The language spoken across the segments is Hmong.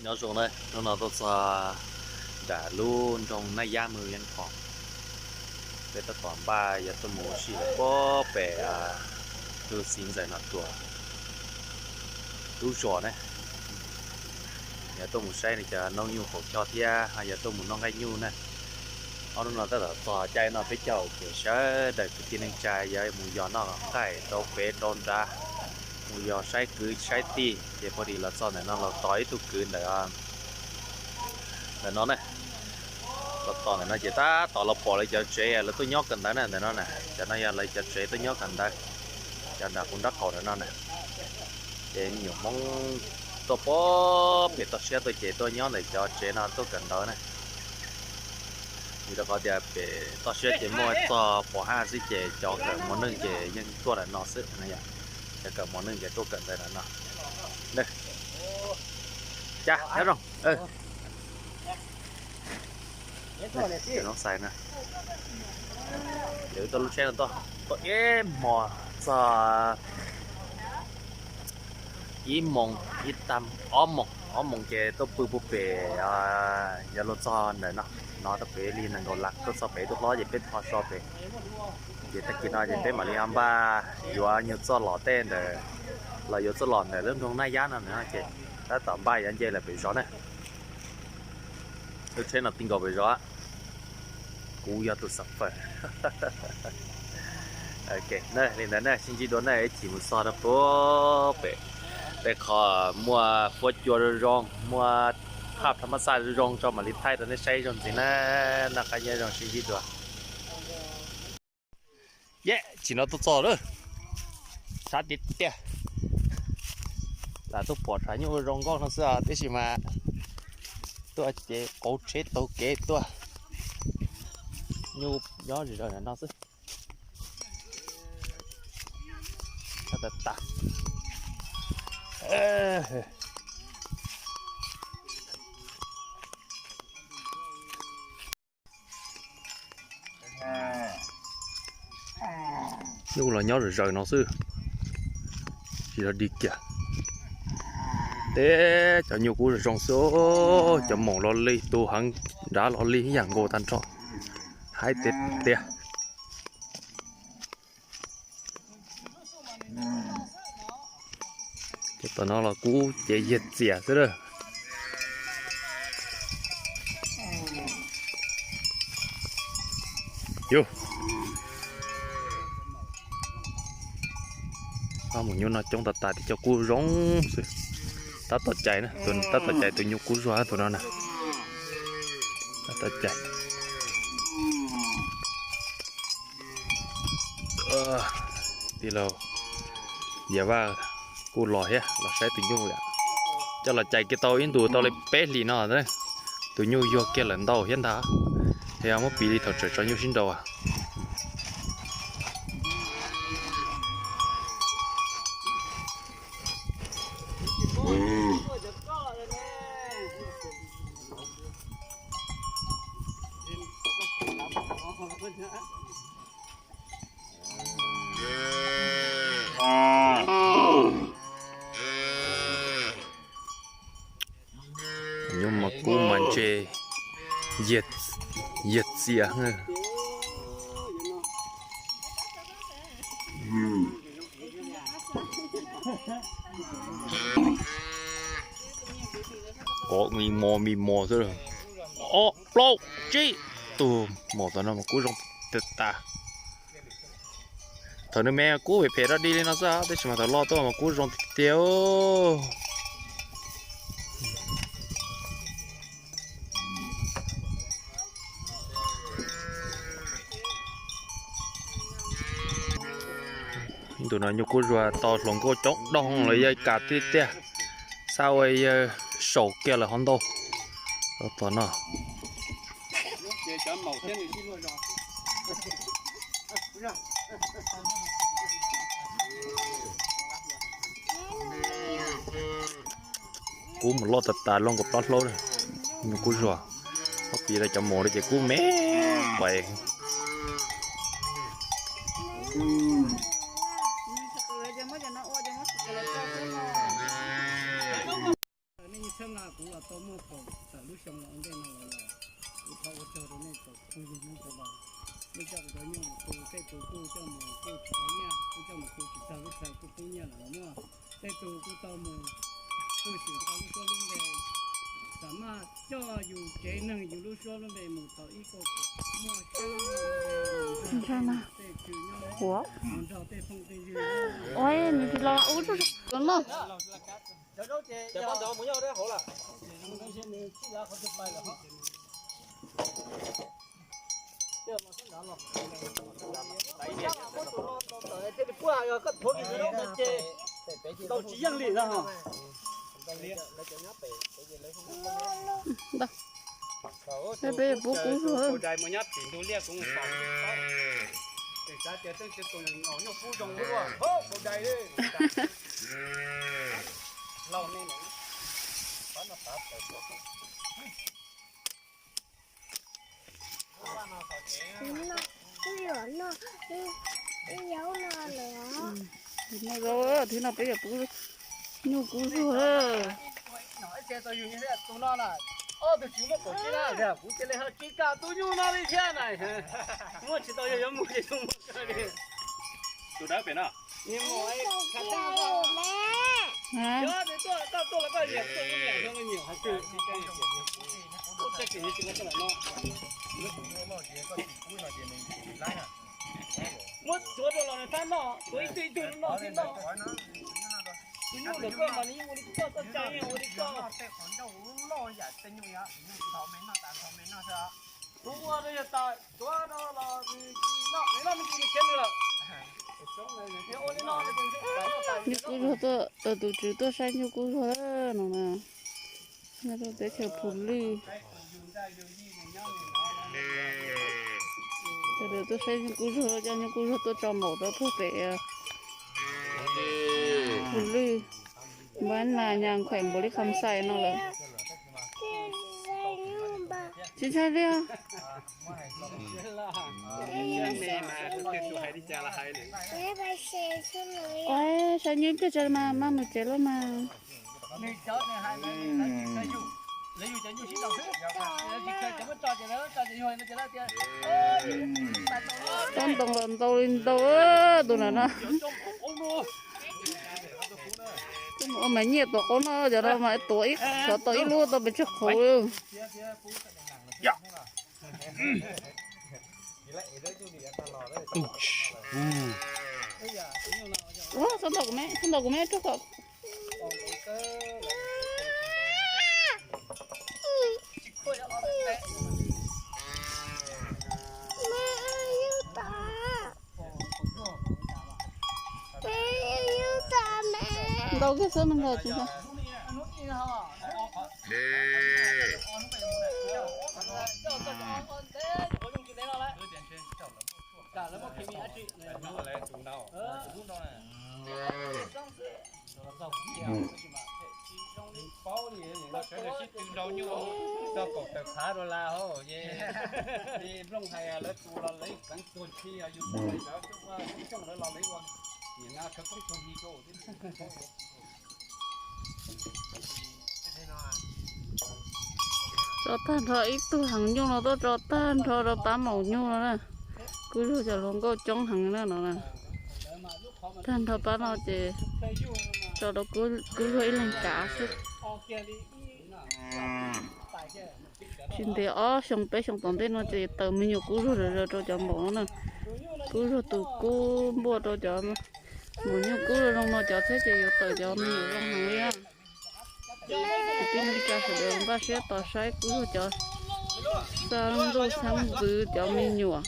Nyob zoo na, hnub no tuaj txog nram lub nroog Naj Yab Mws Yeeb Khoom. Peb tab tom npaj yuav tuaj mus ua si lawm puag pem tus txiv ntxawm no tuaj lub zos na. Yuav tuaj mus saib nws cov noob nyuj qaum choj thiab ho yuav tuaj mus noj nqaij nyuj na. Ob hnub no tab tom txog caij no peb caug ces sawv daws kwv tij neej tsa yuav mus yos noj nqaij rau pem rau nrad, mus yos saib kwv saib tij ces puag tim los txog ntawm no los tos ib tug kwv ntawm ntawm no na. Los tos ntawm no ces tab tom los pom lawv cov tsev lawv tuaj nyob kawm ntawv na, ntawm no na, cov no yog lawv cov tsev tuaj nyob kawm ntawv, cov nram qub nrab qaum ntawm no na. Ces me nyuam Hmoob tuaj puag pem toj siab tuaj ces tuaj nyob ntawm cov tsev no tuaj kawm ntawv na. Vim rau qhov tias pem toj siab ces muaj txog pos haj xwb ces cov kawm mos neej ces yeej tuaj ntawm no xwb, cov kawm mos neej ces tuaj kawm ntawv ntawm no. Cas nyob zoo. Ces wb tuaj lub tsheb no tuaj ib hmos txog ib moos, ib tag, ob moos, ob moos ces tuaj pw puag pem, yuav luag txog ntawm no, no tuaj pem li nees nkaum lab tuaj txog pem tus hlob ces peb tho so pem. Ces tag kis no ces peb mam li ho npaj yuav nyuag txoj los tej ntawm, los yuav txoj los ntawm lub nroog Naj Yab no na ces tab tom npaj yuav nce lawm pem zos na. Lub tsheb no ti nkaus pem zos, kuv yog tus xav fawm. Li ntawd na, sib ntsib dua na, ib chim mus txog rau puag pem tej qhov muaj fuab cua zoo zoo, muaj phaj thab mab xaj zoo zoo tso mam li thaij rau nej saib zoo ntxiv na. Noj qab nyob zoo, sib ntsib dua. Yej, chim no tuaj txog lawm, sab tiag tiag. Lam tuaj pom tshav nyuj zoo nkauj no xwb os, tab sis mas tuaj ces qauv tsheb taug kev tuaj, nyuj nyob zom zaws ntawm no xwb. Tag tag. Nyuj los nyob zom zaws no xwb, tsis yog dig kiag. Teb cov nyuj kub zoo zoo xwb, cov moos los li tus heev, nrad los li ib yam nkaus tag nrho, haib tiag tiag. Ces tom no los kub ces yiag txias xwb lawm. Yus, mus nyuj no coob tas tas, tib co kub zoo xwb. Tab tom cais na, tab tom cais tus nyuj kub zuag tus no na. Tab tom cais. Tij laug Yia Vaj kuj los thiab, los saib tus nyuj lawm. Coj los cais kiag tau ib ntus tau li peb hlis no, tus nyuj yuag kiag lawm ntau thiab ntag. Yog muab piv li thaum tseem tso nyuj sib nraus. Nyuj mas kub mas ntse, yiag txias. Kov me mos me mos xwb. Ob plaub tsib tug mos tom no mas kub zoo tas tas. Thaum nws me kub phem phem rov dig li no xwb, tab sis mas thaum loj tuaj mas kub zoo tiag tiag. Ntu no nyuj kub zuag tau hluas nkauj coob doog lawm, yawg kam tiag tiag, xav ua yawg saum kiag lawm hov ntau. Tom no kub mus loj tas tas, loj nkaus plaub hlaub na. Nyuj kub zuag, ob peb rau cov mus rau ces kub me pais. Txheeb na kuv los tau muaj kaum tawm lub xyoo los ua ntej no los lawm. Kuv thov ua tsaug rau nej tsoom phooj ywg Hmoob sawv daws, nej coj kuv cov nyuj mus tu, tej tus kuj coj mus kuj tsis tau nyiaj, kuj coj mus tu tsis tag lub chaw kuj poob nyiaj lawm los muaj. Tej tus kuj tau mus tu sim tau lub suab lub npe, xam maj coj yus tsev neeg yus lub suab lub npe mus tau ib kauj ruam, muaj sab tej tswv nyob mus nrog tej phooj tej ywg. Ua nws tsis los ub tsuj no. Ntau tsis yeej li no. Peb peb pub kub zuag. Dais mus nyob tim ntug liaj kuv mus pom, xav tias tej tus nyuj kub zoo ua hauv dais li. Twb yuav noj ib yaub no lawm. Noj zaub, thib no peb yuav pub nyuj kub zuag. Tus no na, ob tug tsis muaj kaum tsib na, kuv cia li ho tsis kam tus nyuj no li thiab na. Muab tsis tau yog yuav mus ces yuav mus li. Tus dawb pem no. Nws mus, koj tuaj los koj niam tuaj ib niam xyoo li niam hais tias, ub, tej kev tsis muaj tej lawm no. Muab tsuav rau los nws tab noj, tsuav ib tug ib tug noj thiab noj. Tus nyuj ntawm koj mas nws yeej ua li koj, txoj cai yeej ua li koj. Kuv ua rau yog tas, tsuav rau los nws noj, nws noj me ntsis nws khiav nws lawm. Nyuj kub zuag tuaj, tus tswv tuaj saib nyuj kub zuag no na. Nyob rau teb chaws Phu Lwj. Sawv daws tuaj saib nyuj kub zuag, coj nyuj kub zuag tuaj tso maum rau puag pem Phu Lwj, npab nas nyas khuem npaum li kham xais no lawm. Tsis ntshai li. Saib nyuj ib pliag tso mas maj mus tsev lawm mas. Tob ntoo los ntau li ntau, tus no no. Ua mas nyiaj tuav qaub no, cov no mas tuav ib xyov tau ib lub tau pes tsawg qhauv. Ua, txhob ntaus kuv me, txhob ntaus kuv me, rau kom. Ntaus kiag xwb me ntag tsis ntshai. Sib tw nrau nyuj tau kaum tawm phav dollar hos, nplooj hais lawv tus los lawv txeev tuag si, yus tus lawv ua xyoo lawv los lawv ua, nim no khawv koob tuag si rau. Tso tag nrho ib tug heev nyuj no tuaj tso tag nrho rau pab maum nyuj no na. Kub zuag cov hluas nkauj coob heev na no na. Tag nrho pab no ces tso rau kub zuag ib leeg kav xwb. Tsis ntev ob xyoo peb xyoo tom ntej no ces tawm me nyuam kub zuag zom zaws rau cov maum no na. Kub zuag tus kub npuaj rau cov maum nyuj kub zoo no cov thiab ces yuav tawm cov me nyuam zoo heev li na. Kwv tij neej tsa sawv daws npaj siab tos saib kub zuag cov xab ntuj xeeb ntxwv cov me nyuam.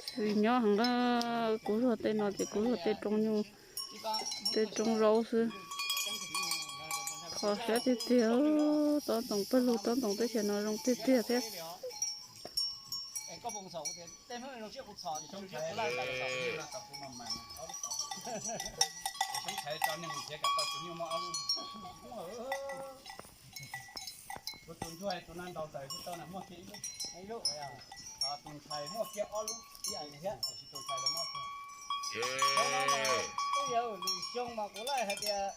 Xws nyob heev na, kub zuag tej no ces kub zuag tej roob nyuj, tej roob zaub xwb. Kho siab tiag tiag, tob ntoo pawg lug tob ntoo teb chaws no zoo tiag tiag thiab. Tus ntxhais muaj kiag ob lub ib yam thiab, tus ntxhais los muaj. Xyoo no mas twb yog lwm xyoo mas kuv lawv hais tias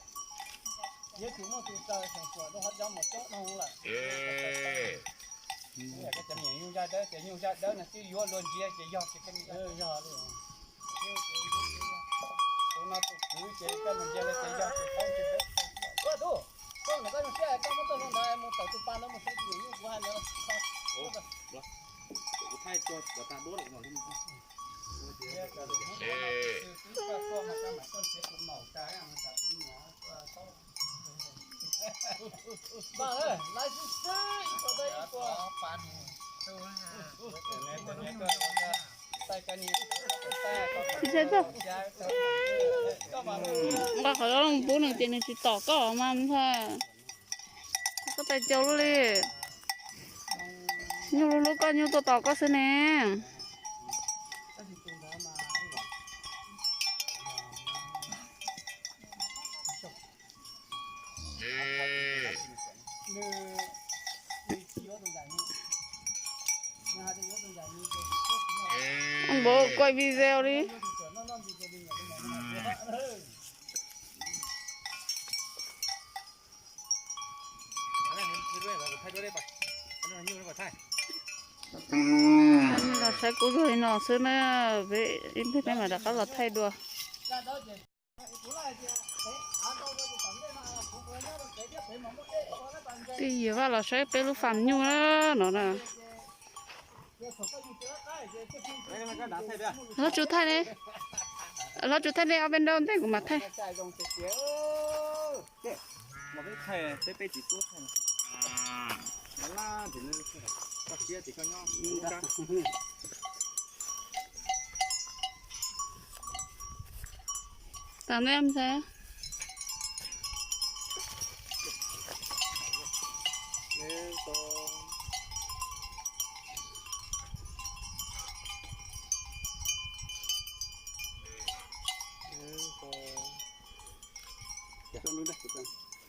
yuav tsum muaj tus taws xeem xuam rau qhov cov maum coob dhau lawm. Cov me nyuam nyuj zaj dawb ces nyuj zaj dawb no twb yuav luag ntsia ces yog ces yog li. Tus no tus kwv ces koj mus ntsia li ces yog ces paub ntsia dawb. Ua tus, koj ntawm koj zoo siab koj muab tau hluas nraug mus tawm tus pa ntawd mus saib tus nyuam nyuj kuv hais ntawd. Kuv thaij tso kom tas duab los. Nqa qhov zaub los pub nws ces nws tsis tom koj mas ntag. Koj tais caus luaj li. Nyuj lub lub koj nyuj tuaj tom koj xwb ne. Npawg quay video li. Los saib kuv zog li no xwb na, peb ib pliag peb mam rov qab los thaij dua. Twb yog Vaj los saib peb lub fam nyuj no na. Hlob Tsum thaij ne, Hlob Tsum thaij ne, ob peb nrab ntej kuv mam thaij. Tam ntej ntag.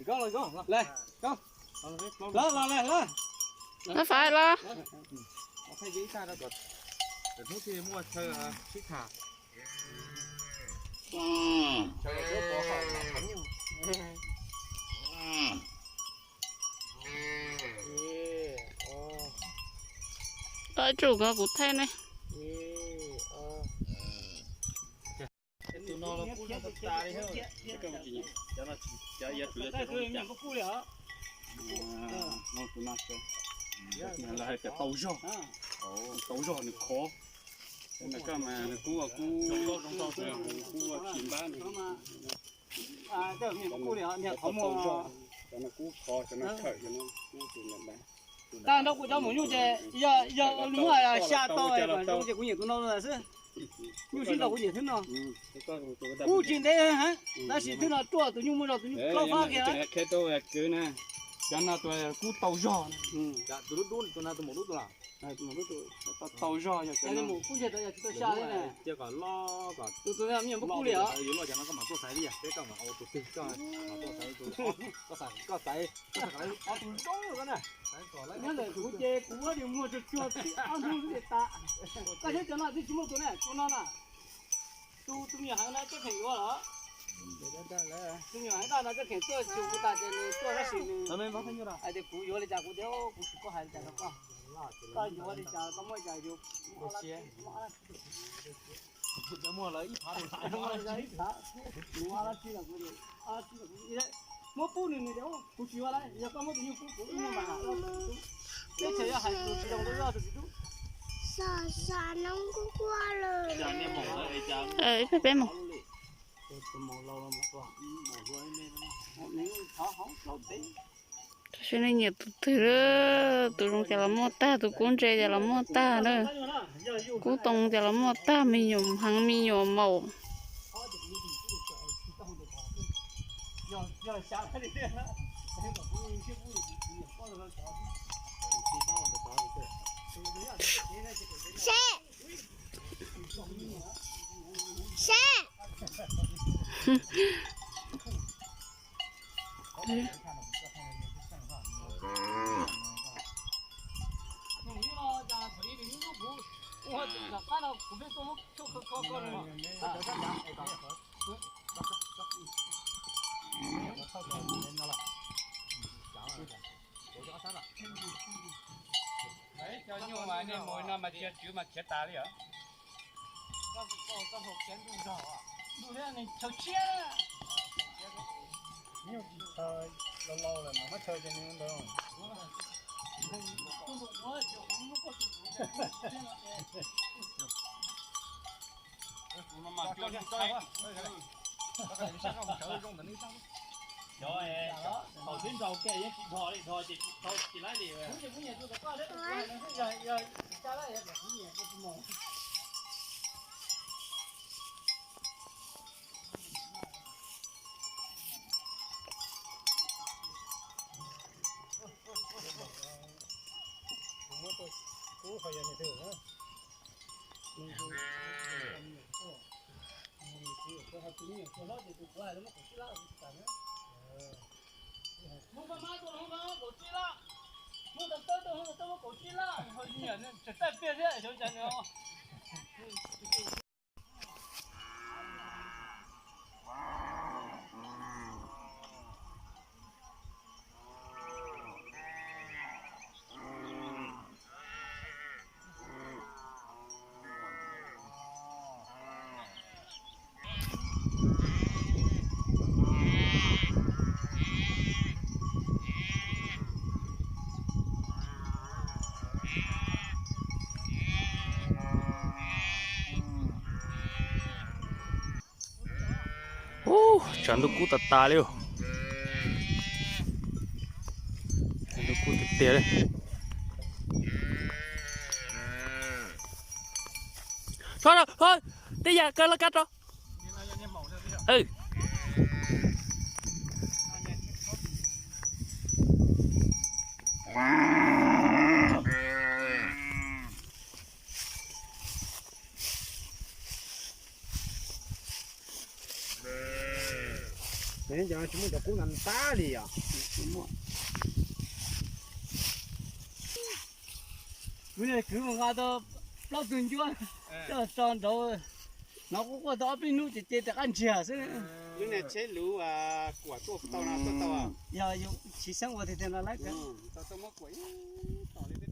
Los, los, los. Los, los, los. Hnub twg muaj chaw sib tham. Ib tsum ko kuv thaij ne. Lawv hais tias tau zog, tau zog nws khov. Koj mas nws kub kub, kub tsis npab nws. Cov no kub khov, cov no khawm, cov no. Tag nrho kuv cov maum nyuj ces yog muaj xya tau ces kuv nyiam tus no xwb. Nyuj sib tau kuv nyiam xwb no. Kub tsis ntev heev, tab sis twb no ruaj tus nyuj muaj zog tus nyuj plaub fab kiag. Cov no tus kub tau zog. Tus lub dub, tus no tus maum dub tus los. Tau zog yog cov no. Tus tus me nyuam kub li os. Koj xaiv, koj xaiv, koj xaiv ob tug zoo na. Nyob ntawm kuv ces kuv ua dis muag tsuag tsuag ob hnub xwb tas. Koj saib cov no twb tsis muaj tus ne, tus no na. Tus tus me nyuam heev na tseem kheev yuav los. Tus me nyuam heev daj no tseem kheev tuaj xyuas kuv tas ces nws tuaj tab sis nws hais tias kuv yuav li cas kuv tias kuv sim koj hais li cas rau koj. Koj yuav li cas koj muaj li cas yuav. Muaj lawv ib phav, muab pub nws nws tias kuv tsis yuav lawm, yog koj muab tus nyuj pub kuv ib nyuag mas. Teb chaws yog hais tus tsis zoo rau yog tus tsis tub. Ib pliag peb mus. Tam sim no nyiam tus twg, tus zoo ces los muaj tag, tus kub ntse ces los muaj tag na. Kub too ces los muaj tag, me nyuam heev me nyuam maum. Seb, seb. Cov nyuj mas nej mus no mas cia tswv mas khiav tas li os. Ntuj thiab nws chaw tshiab. Nyuj tsis chaw, laus laus lawm mas muab chaw ces nws ntawd. Cov thaum twb nrau kiag yeej tsis dhos li, dhos ces tsis dhos tsis laib li. Mus pab mab tuaj los pab kaum tsib lab, mus tau tawb tuaj mus tau tawb muab kaum tsib lab, ho nyiam tseem taij piam thiab xyov cas nws. Ub, tshav ntuj kub tas tas li. Tshav ntuj kub tiag tiag li. Tso, tej yam kaw laj kab tso. Tsis muaj cov kub ntag ntag li os. Kuv niag kwv mus nqa tau plaub tug ncuab coj tso nraud, hnov quaj quaj tau ob peb hnub ces ces rov qab ntsiag xwb. Lub niag tsheb luv kuam tuaj tau no tuaj tau. Yog yus tsis xeeb ua tiag tiag no lawv tau muab kuam ib tom li peb